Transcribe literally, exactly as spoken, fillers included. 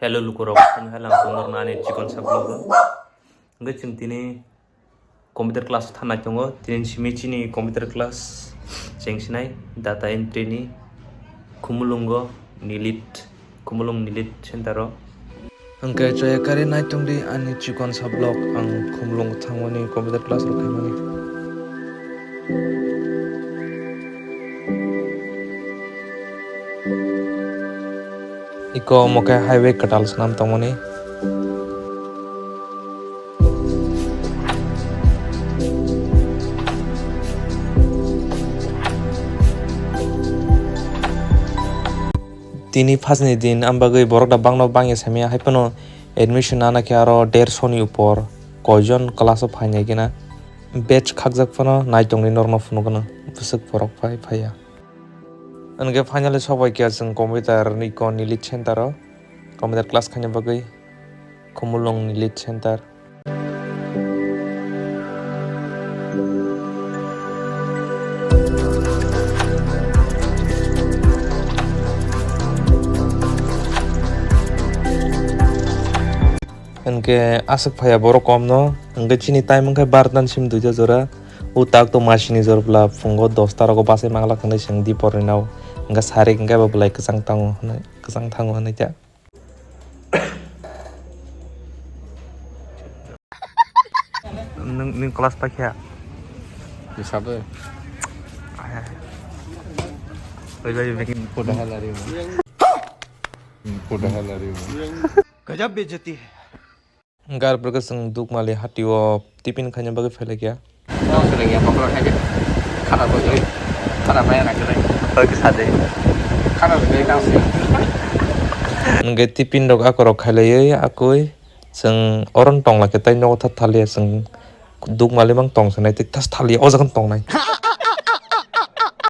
Hello lukurok, chwng hai lang tong norna ani chikon sa vlog o. Hwnkhe chwng tini computer class o thanai tongo. Tini simi chini computer class cheng sinai data entry ni Khumulwngo Nilit, Khumulwng Nilit center o. Hwnkhe chaya kari nai tongdi ani chikon sa vlog, ang Khumulwng thangmani computer class rok khaimani. Iko omo khe highway kwtal swnam tongmani. Tini first ni din, am bagwi borok da bangno bangya samya, hai phano admission nana khe aro dershoni upor koijon class o phainai gina. Batch khakjak phano nai tongni norokno phunukgwno bwswk borok phai phaiya. Hwnkhe finally sokbai kha chwng computer ni kon Nilit center o, computer class khaina bagwi Khumulwng Nilit center. Hwnkhe aswk phaiya borok komno, hwnkhe chini time wngkha bartan sim duita jora. O tak to masini jor bwla phungo dosta rogo bachai manglak hinwi chwng dipor rinao, hwnkhe sarik hwnkhe bo bwlai kwchang tango hinwi, kwchang thango hinwi khe. Nwng, nwng class paikha? Hisabe. Oi, bai, bai. Poda halari. Poda halari. Gajab bejati hai. Gar bwrwkhe chwng Dukmali hatio tiffin khaina bagwi phailaikha. Tong swrwngya bokhorok hai khe khana bwtwi khana maya nang kwrwi. Oi khe sajai. Khana bwtwi tang se. Hwnkhe tiffin rok akorok khailaiwi akoi chwng oron tongla khe tai nogo tha thalia chwng Dukmali mang tong sanai tei thas thalia o jaga tongnai.